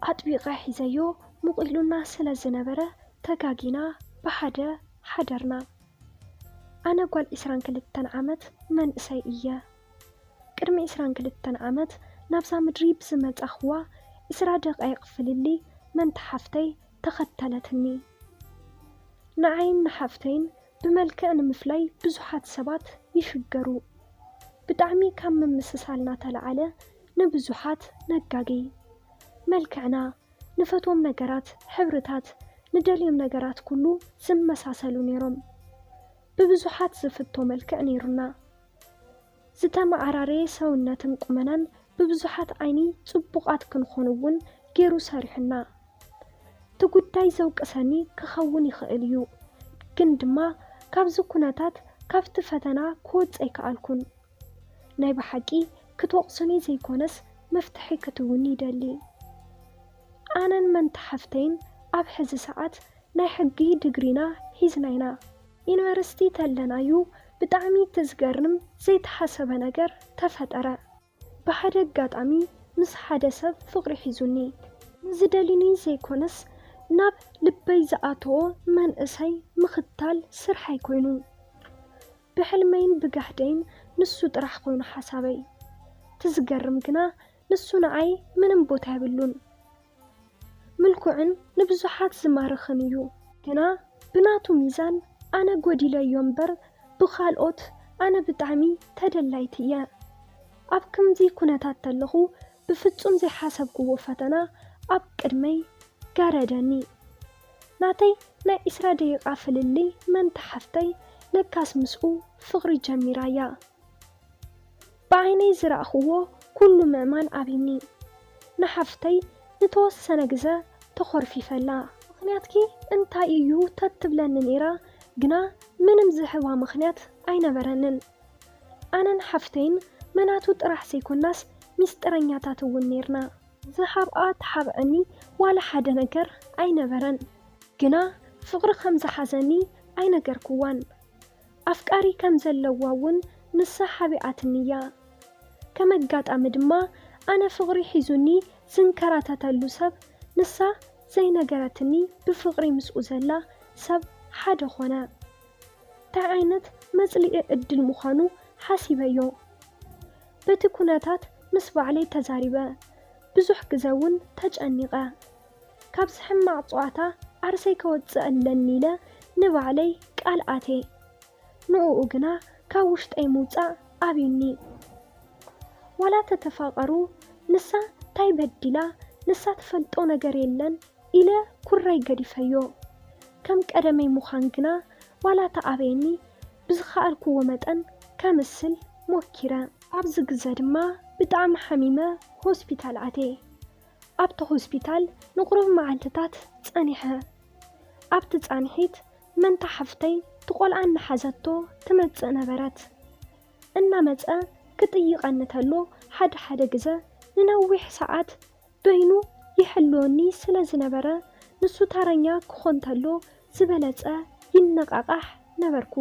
ኣጥቢቐ ሒዘዮ ምቕ ኢሉና ስለ ዝነበረ ተጋጊና ብሓደ ሓደርና። ኣነ ጓል ዒስራን ክልተን ዓመት መንእሰይ እየ። ቅድሚ ዒስራን ክልተን ዓመት ናብዛ ምድሪ ብዝመጻኽዋ ዒስራ ደቓይቕ ፍልልይ መንታ ሓፍተይ ተኸተለትኒ። ንዓይን ንሓፍተይን ብመልክዕ ንምፍላይ ብዙሓት ሰባት ይሽገሩ። ብጣዕሚ ካብ ምምስሳል እናተለዓለ ንብዙሓት ነጋጊ። መልክዕና፣ ንፈትዎም ነገራት፣ ሕብርታት፣ ንደልዮም ነገራት ኩሉ ዝመሳሰሉ ነይሮም። ብብዙሓት ዝፍቶ መልክዕ ነይሩና። ዝተመዓራረየ ሰውነትን ቁመናን ብብዙሓት ዓይኒ ጽቡቓት ክንኾን እውን ገይሩ ሰሪሑና። እቲ ጉዳይ ዘውቅሰኒ ክኸውን ይኽእል እዩ፣ ግን ድማ ካብዚ ኩነታት፣ ካብቲ ፈተና ክወጽእ ኣይከኣልኩን። ናይ ብሓቂ ክትወቕሱኒ ዘይኮነስ መፍትሒ ክትህቡኒ ይደሊ። ኣነን መንታ ሓፍተይን ኣብ ሕዚ ሰዓት ናይ ሕጊ ድግሪና ሒዝና ኢና። ዩኒቨርሲቲ ተለናዩ ብጣዕሚ እቲ ዝገርም ዘይተሓሰበ ነገር ተፈጠረ። ብሓደ ኣጋጣሚ ምስ ሓደ ሰብ ፍቕሪ ሒዙኒ። ንዝደልዩኒ ዘይኮነስ ናብ ልበይ ዝኣተዎ መንእሰይ ምኽታል ስርሐይ ኮይኑ። ብሕልመይን ብጋህደይን ንሱ ጥራሕ ኮይኑ ሓሳበይ። እቲ ዝገርም ግና ንሱ ንዓይ ምንም ቦታ የብሉን። ምልኩዕን ንብዙሓት ዝማርኽን እዩ። ግና ብናቱ ሚዛን ኣነ ጎዲለዮ እምበር ብኻልኦት ኣነ ብጣዕሚ ተደላይት እየ። ኣብ ከምዚ ኩነታት ተለኹ ብፍጹም ዘይሓሰብክዎ ፈተና ኣብ ቅድመይ ጋረደኒ። ናተይ ናይ ዒስራ ደቂቓ ፍልልይ መንታ ሓፍተይ ለካስ ምስኡ ፍቕሪ ጀሚራያ። ብዓይነይ ዝረኣኽዎ ኩሉ ምእማን ኣቢኒ። ንሓፍተይ ንተወሰነ ግዘ ተኾርፊፈላ። ምኽንያትኪ እንታይ እዩ ተትብለኒ ነይራ፣ ግና ምንም ዝህባ ምኽንያት ኣይነበረንን። ኣነን ሓፍተይን መናቱ ጥራሕ ዘይኮናስ ሚስጥረኛታት እውን ነይርና። ዝሃብኣ ትሓብዐኒ ዋላ ሓደ ነገር ኣይነበረን። ግና ፍቕሪ ከም ዝሓዘኒ ኣይነገርክዋን። ኣፍቃሪ ከም ዘለዋ እውን ንሳ ሓቢኣትኒ እያ። ከም ኣጋጣሚ ድማ ኣነ ፍቕሪ ሒዙኒ ዝንከራተተሉ ሰብ ንሳ ዘይነገረትኒ ብፍቕሪ ምስኡ ዘላ ሰብ ሓደ ኾነ። እንታይ ዓይነት መጽልኢ ዕድል ምዃኑ ሓሲበዮ። በቲ ኩነታት ምስ ባዕለይ ተዛሪበ። ብዙሕ ግዘ እውን ተጨኒቐ። ካብዚ ሕማቕ ጸዋታ ዓርሰይ ከወጽእ ኣለኒ ኢለ ንባዕለይ ቃል ኣትየ። ንእኡ ግና ካብ ውሽጠይ ምውጻእ ኣብዩኒ። ዋላ ተተፋቐሩ፣ ንሳ ታይ በዲላ፣ ንሳ ትፈልጦ ነገር የለን ኢለ ኩረይ ገዲፈዮ። ከም ቀደመይ ምዃን ግና ዋላ ተኣበየኒ፣ ብዝኸኣልክዎ መጠን ከምስል ሞኪረ። ኣብዚ ግዘ ድማ ብጣዕሚ ሓሚመ ሆስፒታል ኣትየ። ኣብቲ ሆስፒታል ንቑሩብ መዓልትታት ጸኒሐ። ኣብቲ ጻንሒት መንታ ሓፍተይ እቲ ቆልዓ እናሓዘቶ ትመጽእ ነበረት። እናመጸ ክጥይቐኒ ተሎ ሓደ ሓደ ግዘ ንነዊሕ ሰዓት በይኑ ይሕልወኒ ስለ ዝነበረ፣ ንሱ ታረኛ ክኾን ተሎ ዝበለጸ ይነቓቓሕ ነበርኩ።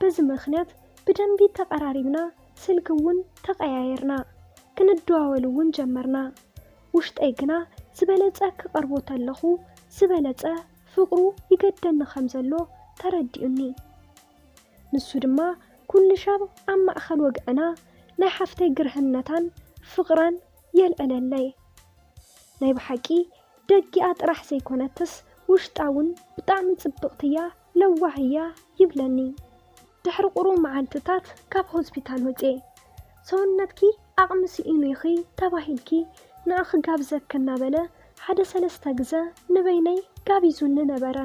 በዚ ምኽንያት ብደንቢ ተቐራሪብና፣ ስልኪ እውን ተቐያየርና፣ ክንደዋወል እውን ጀመርና። ውሽጠይ ግና ዝበለጸ ክቐርቦ ተለኹ ዝበለጸ ፍቕሩ ይገደኒ ከም ዘሎ ተረዲኡኒ። ንሱ ድማ ኩሉ ሻብ ኣብ ማእኸል ወግዕና ናይ ሓፍተይ ግርህነታን ፍቕራን የልዕለለይ። ናይ ብሓቂ ደጊኣ ጥራሕ ዘይኮነትስ ውሽጣ እውን ብጣዕሚ ጽብቕቲ እያ፣ ለዋህ እያ ይብለኒ። ድሕሪ ቁሩብ መዓልትታት ካብ ሆስፒታል ወጽኤ፣ ሰውነትኪ ዓቕሚ ስኢኑ ኢኺ ተባሂልኪ ንኣኺ ጋብዘኪ እናበለ ሓደ ሰለስተ ግዘ ንበይነይ ጋቢዙኒ ነበረ።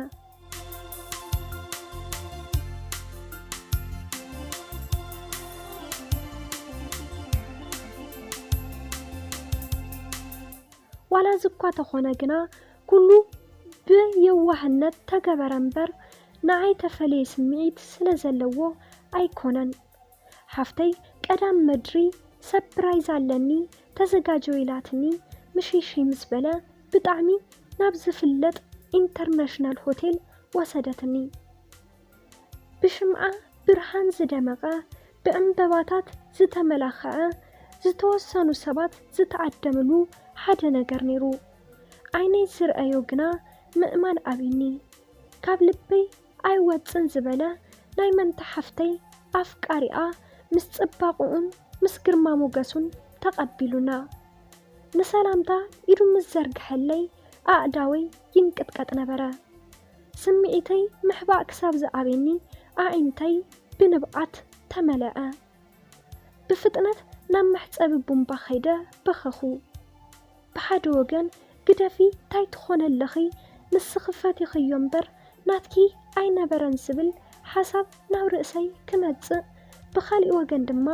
ዋላ እዚ እኳ ተኾነ ግና፣ ኩሉ ብየዋህነት ተገበረ እምበር፣ ንዓይ ተፈለየ ስምዒት ስለ ዘለዎ ኣይኮነን። ሓፍተይ ቀዳም መድሪ፣ ሰፕራይዝ ኣለኒ፣ ተዘጋጀው ኢላትኒ፣ ምሽይሽይ ምስ በለ፣ ብጣዕሚ ናብ ዝፍለጥ ኢንተርናሽናል ሆቴል ወሰደትኒ። ብሽምዓ ብርሃን ዝደመቐ፣ ብዕምበባታት ዝተመላኸዐ፣ ዝተወሰኑ ሰባት ዝተዓደምሉ ሓደ ነገር ነይሩ። ዓይነይ ዝረኣዮ ግና ምእማን ኣብዩኒ። ካብ ልበይ ኣይወጽን ዝበለ ናይ መንታ ሓፍተይ ኣፍቃሪኣ ምስ ጽባቕኡን ምስ ግርማ ሞገሱን ተቐቢሉና። ንሰላምታ ኢዱ ምስ ዘርግሐለይ ኣእዳወይ ይንቅጥቀጥ ነበረ። ስምዒተይ ምሕባእ ክሳብ ዝኣበኒ ኣዒንተይ ብንብዓት ተመለኣ። ብፍጥነት ናብ መሕጸቢ ቡምባ ከይደ በኸኹ። ብሓደ ወገን ግደፊ ታይ ትኾነ ኣለኺ ንስኺ ፈቲኽዮ እምበር ናትኪ ኣይነበረን ዝብል ሓሳብ ናብ ርእሰይ ክመጽእ፣ ብኻሊእ ወገን ድማ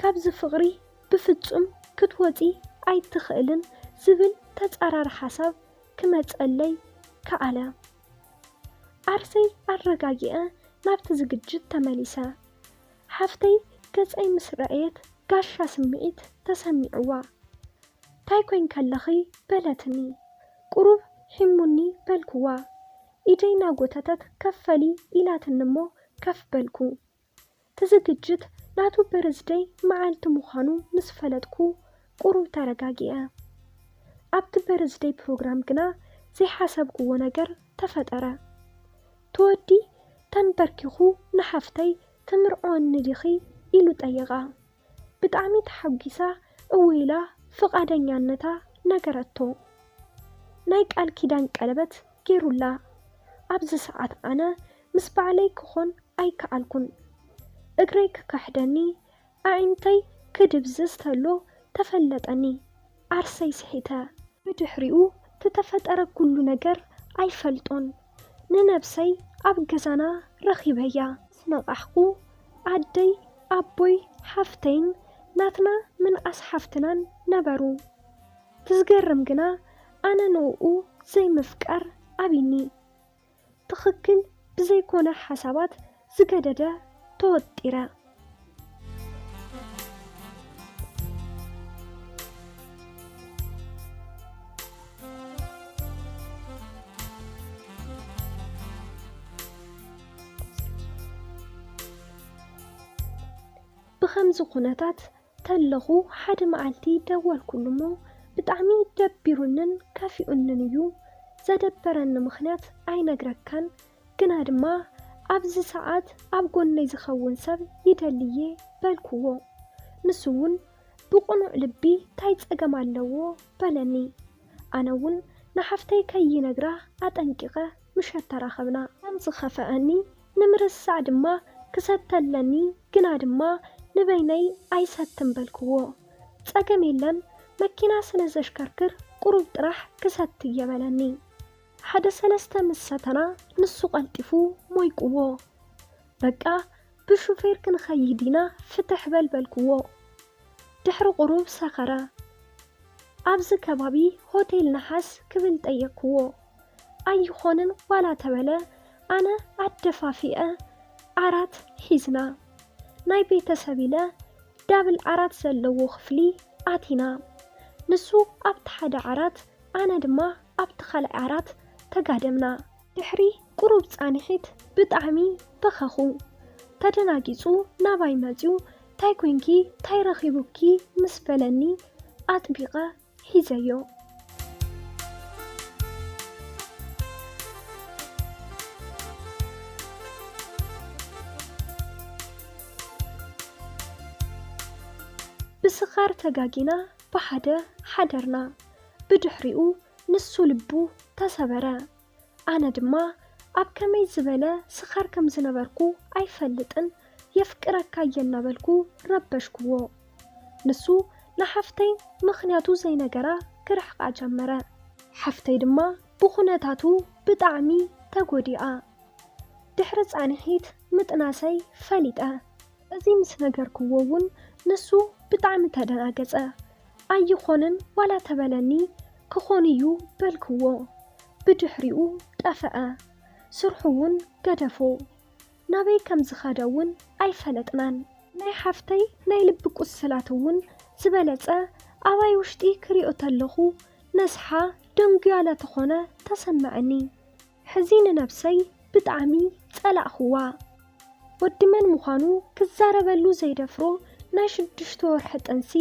ካብዚ ፍቕሪ ብፍጹም ክትወጺ ኣይትኽእልን ዝብል ተጻራሪ ሓሳብ ክመጸለይ ከኣለ። ዓርሰይ ኣረጋጊዐ ናብቲ ዝግጅት ተመሊሰ። ሓፍተይ ገጸይ ምስ ረኣየት ጋሻ ስምዒት ተሰሚዕዋ። ታይ ኮይንኪ ኣለኺ በለትኒ። ቁሩብ ሒሙኒ በልክዋ። ኢደይ ናጎተተት ከፍ በሊ ኢላትኒ እሞ ከፍ በልኩ። እቲ ዝግጅት ናቱ በርዝደይ መዓልቲ ምዃኑ ምስ ፈለጥኩ ቁሩብ ተረጋጊዐ። ኣብቲ በርዝደይ ፕሮግራም ግና ዘይሓሰብክዎ ነገር ተፈጠረ። እቲ ወዲ ተንበርኪኹ ንሓፍተይ ትምርዕወኒ ዲኺ ኢሉ ጠየቓ። ብጣዕሚ ተሓጒሳ እወ ኢላ ፍቓደኛነታ ነገረቶ። ናይ ቃል ኪዳን ቀለበት ገይሩላ። ኣብዚ ሰዓት ኣነ ምስ ባዕለይ ክኾን ኣይከኣልኩን። እግረይ ክከሕደኒ፣ ኣዒንተይ ክድብዝዝ ተሎ ተፈለጠኒ። ዓርሰይ ስሒተ። ብድሕሪኡ ዝተፈጠረ ኩሉ ነገር ኣይፈልጦን። ንነብሰይ ኣብ ገዛና ረኺበያ። ምስ ነቓሕኩ ኣደይ፣ ኣቦይ፣ ሓፍተይን ናትና ምንኣስ ሓፍትናን ነበሩ። እቲ ዝገርም ግና ኣነ ንእኡ ዘይምፍቃር ኣብይኒ። ትኽክል ብዘይኮነ ሓሳባት ዝገደደ ተወጢረ። ብኸምዚ ኩነታት ተለኹ ሓደ መዓልቲ ደወልኩሉ እሞ ብጣዕሚ ደቢሩንን ከፊኡንን እዩ። ዘደበረኒ ምኽንያት ኣይነግረካን፣ ግና ድማ ኣብዚ ሰዓት ኣብ ጎነይ ዝኸውን ሰብ ይደሊ እየ በልክዎ። ንሱ እውን ብቕኑዕ ልቢ ታይ ጸገም ኣለዎ በለኒ። ኣነ እውን ንሓፍተይ ከይነግራ ኣጠንቂቐ ምሸት ተራኸብና። ከም ዝኸፈኣኒ ንምርሳዕ ድማ ክሰቲ ኣለኒ፣ ግና ድማ ንበይነይ ኣይሰትን በልክዎ። ጸገም የለን፣ መኪና ስለ ዘሽከርክር ቁሩብ ጥራሕ ክሰቲ እየ በለኒ። ሓደ ሰለስተ ምስ ሰተና ንሱ ቀልጢፉ ሞይቅዎ። በቃ ብሹፌር ክንኸይድ ኢና ፍትሕ በል በልክዎ። ድሕሪ ቁሩብ ሰኸረ። ኣብዚ ከባቢ ሆቴል ነሓስ ክብል ጠየቅክዎ። ኣይኾንን ዋላ ተበለ ኣነ ኣደፋፊአ ዓራት ሒዝና ናይ ቤተሰብ ኢለ ዳብል ዓራት ዘለዎ ክፍሊ ኣቲና። ንሱ ኣብቲ ሓደ ዓራት ኣነ ድማ ኣብቲ ካልኣይ ዓራት ተጋደምና። ድሕሪ ቁሩብ ጻንሒት ብጣዕሚ በኸኹ። ተደናጊጹ ናባይ መጺኡ ታይ ኮንኪ ታይ ረኺቡኪ ምስ በለኒ ኣጥቢቐ ሒዘዮ። ብስኻር ተጋጊና ብሓደ ሓደርና። ብድሕሪኡ ንሱ ልቡ ተሰበረ። ኣነ ድማ ኣብ ከመይ ዝበለ ስኻር ከም ዝነበርኩ ኣይፈልጥን፣ የፍቅረካ እየ እናበልኩ ረበሽክዎ። ንሱ ንሓፍተይ ምኽንያቱ ዘይነገራ ክርሕቃ ጀመረ። ሓፍተይ ድማ ብኹነታቱ ብጣዕሚ ተጎዲኣ። ድሕሪ ጻንሒት ምጥናሰይ ፈሊጠ። እዚ ምስ ነገርክዎ እውን ንሱ ብጣዕሚ ተደናገጸ። ኣይኾንን ዋላ ተበለኒ ክኾን እዩ በልክዎ። ብድሕሪኡ ጠፈኣ። ስርሑ እውን ገደፎ። ናበይ ከም ዝኸደ እውን ኣይፈለጥናን። ናይ ሓፍተይ ናይ ልቢ ቁስላት እውን ዝበለጸ ኣባይ ውሽጢ ክሪኦ ተለኹ ነስሓ ደንጉያ ለተኾነ ተሰመዐኒ። ሕዚ ንነብሰይ ብጣዕሚ ጸላእኽዋ። ወዲ መን ምዃኑ ክዛረበሉ ዘይደፍሮ ናይ ሽዱሽተ ወርሒ ጥንሲ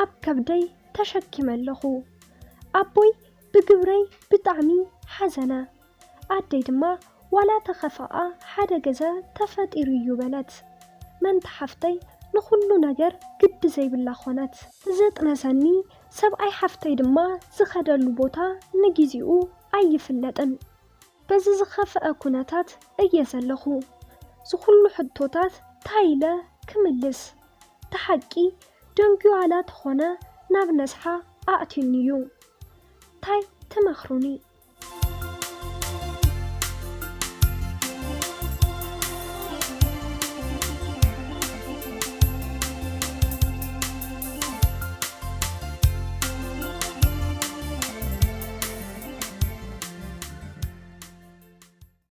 ኣብ ከብደይ ተሸኪመ ኣለኹ። ኣቦይ ብግብረይ ብጣዕሚ ሓዘነ። ኣደይ ድማ ዋላ ተኸፋኣ ሓደ ገዛ ተፈጢሩ እዩ በለት። መንቲ ሓፍተይ ንኹሉ ነገር ግዲ ዘይብላ ኾነት። ዘጥነሰኒ ሰብኣይ ሓፍተይ ድማ ዝኸደሉ ቦታ ንጊዜኡ ኣይፍለጥን። በዚ ዝኸፍአ ኩነታት እየ ዘለኹ። ዝኹሉ ሕቶታት ታይ ኢለ ክምልስ? ተሓቂ ደንጊዩ ዋላ ተኾነ ናብ ነስሓ ኣእትዩኒ እዩ። ታይ ትመኽሩኒ?